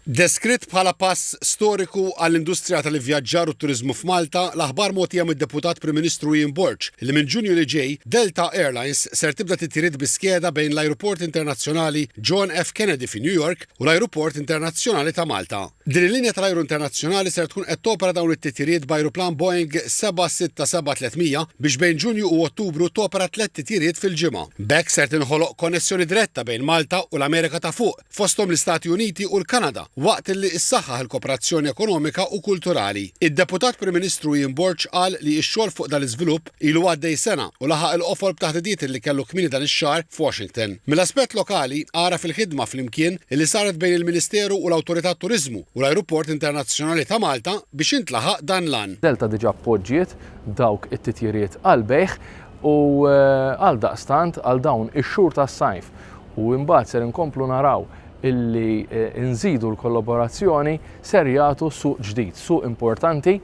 Deskritt bħala pass storiku għall-industrija tal-ivvjaġġar u t-turiżmu f'Malta, l-aħbar mogħtija mid-Deputat Prim Ministru Ian Borg li minn Ġunju li ġej, Delta Airlines ser tibda titjiriet bi skeda bejn l-Ajruport Internazzjonali John F. Kennedy fi New York u l-Ajruport Internazzjonali ta' Malta. Din il-linja tal-ajru internazzjonali ser tkun qed topera dawn it-titjiriet b'ajruplan Boeing 767-300 biex bejn Ġunju u Ottubru topera tlett titjiriet fil-ġimgħa. B'hekk ser tinħoloq konnessjoni diretta bejn Malta u l-Amerika ta' Fuq, fosthom l-Istati Uniti u l-Kanada, waqt li ssaħħaħ il-koperazzjoni ekonomika u kulturali. Id-Deputat Prim Ministru Ian Borg qal li x-xogħol fuq dan l-iżvilupp ilu għaddej sena u laħaq il-qofol b'taħdidiet li kellu kmieni dan ix-xahar f'Washington. Mill-aspett lokali, għaraf il-ħidma flimkien li saret bejn il-Ministeru u l-Awtorità Turiżmu u l-Ajruport Internazzjonali ta' Malta biex intlaħaq dan l-għan. Delta diġà poġġiet dawk it-titjiriet għall-bejgħ u għaldaqstant għal dawn ix-xhur tas-sajf u imbagħad ser inkomplu naraw illi nżidu l-kollaborazzjoni ser jagħtu suq ġdid, suq importanti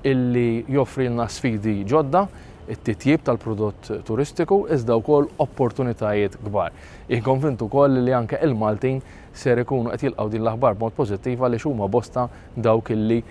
illi joffrilna sfidi ġodda, it-titjib tal-prodott turistiku iżda wkoll opportunitajiet kbar. Jien konvint ukoll li anke il-Maltin ser ikunu qed jilqgħu din l-aħbar b'mod pożittiv għaliex huma bosta dawk illi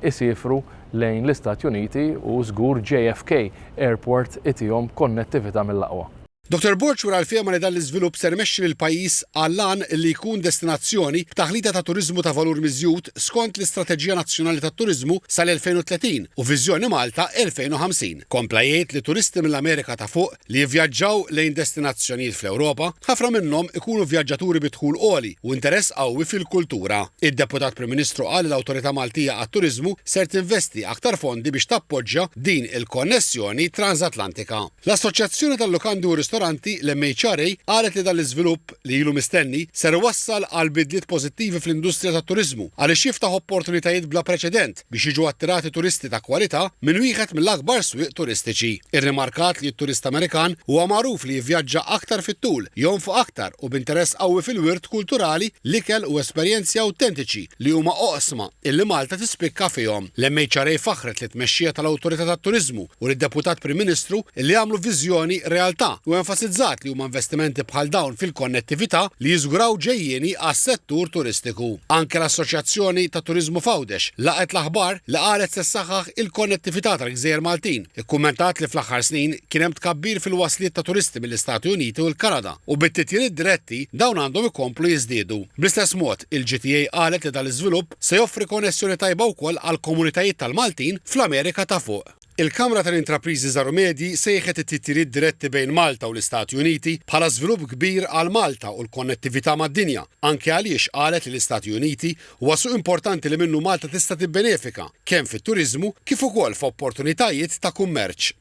isiefru lejn l-Istati Uniti u żgur JFK Airport itihom konnettività mill-aqwa. Dottor Borg wera l-fehma li dan l-iżvilupp ser imexxi lill-pajjiż għall-għan li jkun destinazzjoni b'taħlita ta' turiżmu ta' valur miżjud skont l-Istrateġija Nazzjonali tat-Turiżmu sal-2030 u Viżjoni Malta 2050. Kompla jgħid li turisti mill-Amerika ta' Fuq li jivvjaġġaw lejn destinazzjonijiet fl-Ewropa, ħafna minnhom ikunu vjaġġaturi bi dħul għoli u interess qawwi fil-kultura. Id-Deputat Prim Ministru qal li l-Awtorità Maltija għat-Turiżmu ser tinvesti aktar fondi biex tappoġġja din il-konnessjoni transatlantika. L-Assoċjazzjoni tal-Lukandi u Ristoranti, l-MHRA, qalet li dan l-iżvilupp, li ilu mistenni, ser iwassal għal bidliet pożittivi fl-industrija tat-turiżmu għaliex jiftaħ opportunitajiet bla preċedent biex jiġu attirati turisti ta' kwalità minn wieħed mill-akbar swieq turistiċi. Irrimarkat li t-turist Amerikan huwa magħruf li jivvjaġġa aktar fit-tul, jonfoq aktar u b'interess qawwi fil-wirt kulturali, l-ikel u esperjenzi awtentiċi li huma oqsma illi Malta tispikka fihom. L-MHRA faħħret lit-tmexxija tal-Awtorità tat-Turiżmu u lid-Deputat Prim Ministru li għamlu viżjoni realtà u enfasizzat li huma investimenti bħal dawn fil-konnettività li jiżguraw ġejjieni għas-settur turistiku. Anke l-Assoċjazzjoni tat-Turiżmu f'Għawdex laqgħet l-aħbar li qalet se ssaħħaħ il-konnettività tal-gżejjer Maltin. Ikkummentat li fl-aħħar snin kien hemm tkabbir fil-wasliet ta' turisti mill-Istati Uniti u l-Kanada u bit-titjiriet diretti dawn għandhom ikomplu jiżdiedu. Bl-istess mod, il-GTA qalet li dan l-iżvilupp se joffri konnessjoni tajba wkoll għall-komunitajiet tal-Maltin fl-Amerika ta' Fuq. Il-Kamra tal-Intrapriżi Żgħar u Medji sejħet it-titjiriet diretti bejn Malta u l-Istati Uniti bħala żvilupp kbir għal Malta u l-konnettività mad-dinja, anke għaliex qalet li l-Istati Uniti huwa suq importanti li minnu Malta tista' tibbenefika, kemm fit-turiżmu kif ukoll f'opportunitajiet ta' kummerċ.